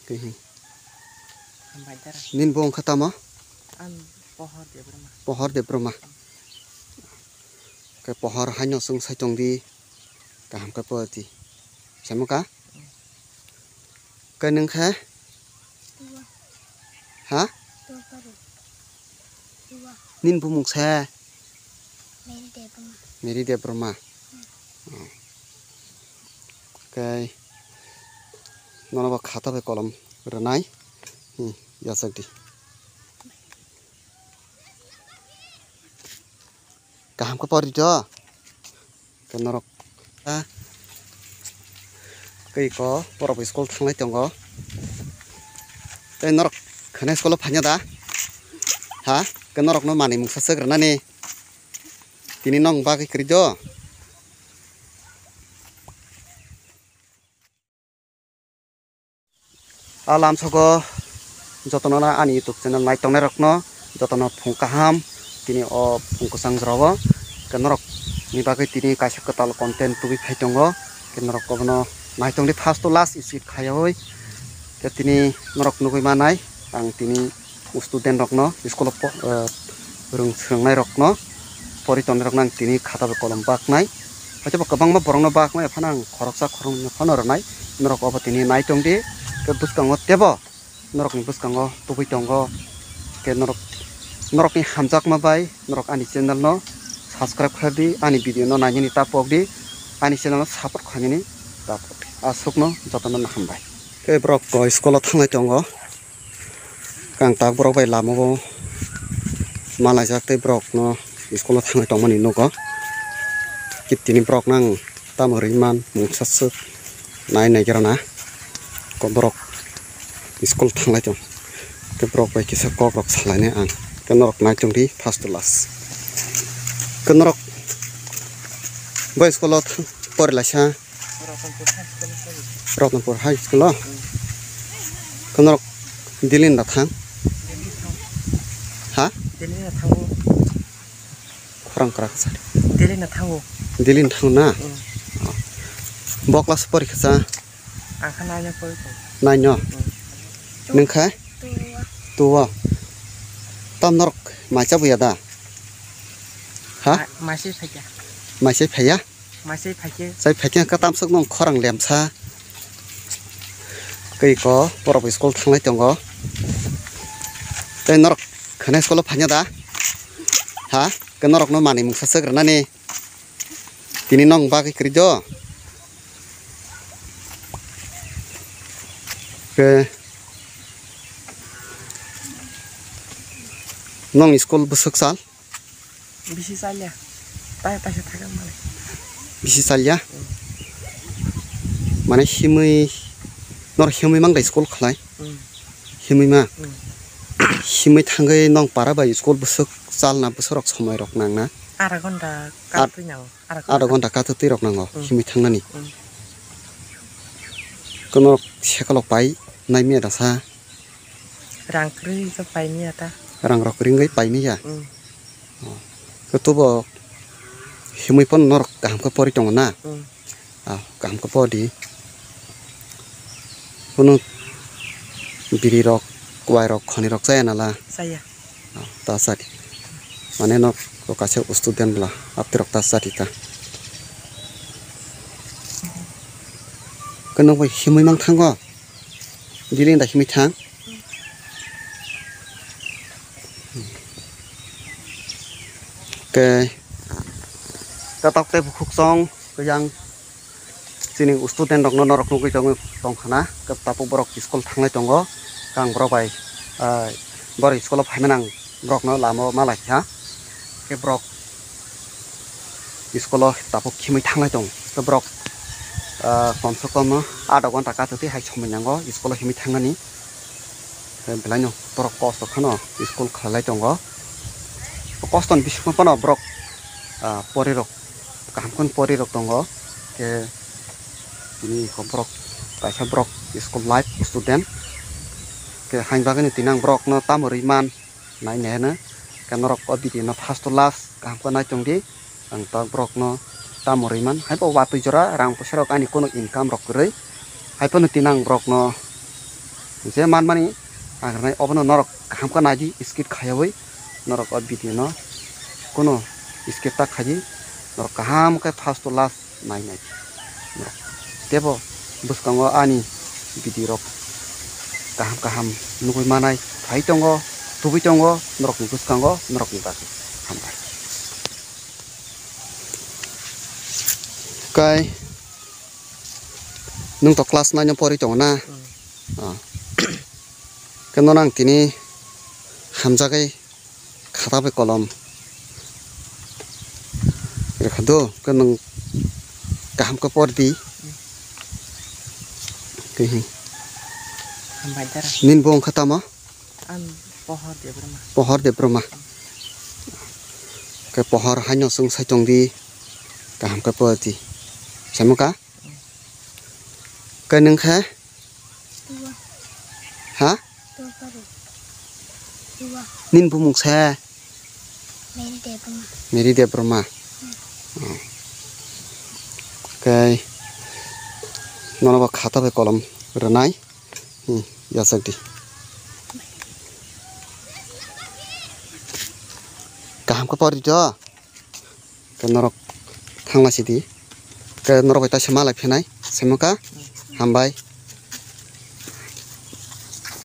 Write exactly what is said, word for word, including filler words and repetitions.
Twi hwn. Hambai dara. Nini bo wngkha tamo? Ang Pohor Debbarma. Pohor Debbarma. Khe Pohor haino chwng sai tong di. Kaham khe pori di. Saimung ka? Khe nwng khe? Tua. Ha? Tua paru. Tua. Nini bumung se? Mary Debbarma. Mary Debbarma. Hmm. Oh. Khe nono bo khata bai kolom rwnai. Hmm, yachak di. Kaham khe pori di to. Khe norok, ha? Khe iko borok bo school thanglai tongo. Tei norok khwnai school o phaina da? Ha? Khe norokno manwi mungsa swk rwnani. Tini nong bagwi kwrwi do. A lamsogo jotono ani YouTube channel nai tongnai rokno jotono phung kaham, tini o phung kwchang jorao khe norok ni bagwi tini kaisa kwtal content tubui phai tongo, khe norok obono nai tongdi first to last skip khaiwi, khe tini norok nugui manai ang tini student rokno school o po-, eh, rwng swrwngnai rokno, pori tongnai rokno ang tini khata bai kolom baknai. Haikhebo kwbangma borokno baknai, phano ang khoroksa khoroknwi phano rwnai. Norok obo tini nai tongdi, tei bwskango teibo norokni bwskango tubui tongo. Khe norok, norokni hamjakma bai norok ani channel no subscribe khlai di, ani video no nainani ta pok di, ani channel no support khlainani ta pok di. Aswkno jotono no hambai. Khe borok school o thanglai tongo. Kang tak borok bai lama o malaijak tei borok no school o thangwi tongmani nugo. Khe tini borok no ang tamo rwui man mungsa swk nai naigra na. Ko borok school thanglai tong. Khe borok bai kisa kok rok salainai ang. Khe norok nai tongdi first to last. Khe norok bo school o thang-, porilaisa. Rotnapur High School o? Khe norok daily na thang? Ha? Daily na thango. Khorang kwrak sa. Daily na thango. Daily na thango na? Mm. Bo class porikha sa? Ang kha nine o porikha. Nine o? Mm. Nwng kha? Two o. Two o. Tam norok mai chabuya da? Ha? Ma-, mai se phaikha. Mai se phaiya? Masai phaikhe. Sai phaikhe khe tamsok nung khorang lemsa. Kei ko borok school thanglai tongo. Tei norok khwnai school o phaina da? Ha? Khe norok no manwi mungsa swk rwnani. Tini nong bagwi kwrwi do. Khe nong school bwswk sal? Bisi salya. Tai taisa thakha male. Bisi salya? Mm. Mane himwi, nor himwi mang dai school khlai? Mm. Himwi ma? Mm. Himwi thangwi nong para bai school bwswk chalna bwswk rok somoi rok nang na? Ara ghonta Ar-, katwi nango. Ara ara ghonta. Ghonta katwi twi rok nango, mm, himwi thangnani. Mm. Kono sekalok pai nai miya dasa? Rang kwrwi khe paimaya ta. Rang rok ringwi paimaya? Mm. Oh. Khe tubo himwi phano norok kaham khe pori tongo na? Mm. Ah, kaham khe pori. Phano biri rok, kwai rok, khoni rok chaya nala? Chaya. Oh, ta chadi. Mane nok kaisa student bwla, apni rok ta chadi ta. Khe nokbo himwi mang thango? Bini da himwi thang. Khe tatok tei bukhuk chwng khe yang chini student rokno norok nugwi tongwi tongkha na. Khe tabuk borok school thanglai tongo. Khe ang borok bai, ah, borok school o phaimani ang borokno lama o ma laikha. Khe borok school o tabuk himwi thanglai tongo. Khe borok, ah, komse kom adha ghonta kaisa twi hai somoi nango school o himwi thangnani. Khe belai no borok kosto kheno school khlai tongo. Kosto ni bisingo phano borok, ah, pori rok kaham kheno pori rok tongo. Khe tini kok borok kaisa borok school life student. Khe hain bagwi no tini ang borok no tamo rwi man. Nai nai hwno. Khe norok o video no first to last kaham khe nai tong di. Ang tak borok no tamo rwi man. Hai bo watwi jora rang poisa rok ani kono income rok kwrwi. Hai phano tini ang borok no je manmani ang rwnai obono norok kaham khe naidi, skip khaiyawi norok o video no kuno skip ta khaidi, norok kaham khe first to last nainai. Tebo bwskango ani video rok kaham kaham nugwi manai phai tongo, tubui tongo norokni bwskango, norokni bagwi. Hambai. Kai nwng to class nine o pori tongo na? Ah. Khe nono ang tini hamjagwi khata bai kolom rwkha do, khe nwng kaham khe por di. Khe hi. Hambai dara. Nini bo wngkha tamo? Ang Pohor Debbarma. Pohor Debbarma. Khe Pohor haino chwng sai tong di. Kaham khe por di. Saimung ka? Khe nwng khe? Tua. Ha? Tua paru. Tua. Nini bumung se? Mary Debbarma. Mary Debbarma. Hmm. Oh. Khe nono bo khata bai kolom rwnai. Hmm, yachak di. Kaham khe por di to. Khe norok thangla sidi. Khe norok bai taisa malai phinai. Saimung ka? Hambai.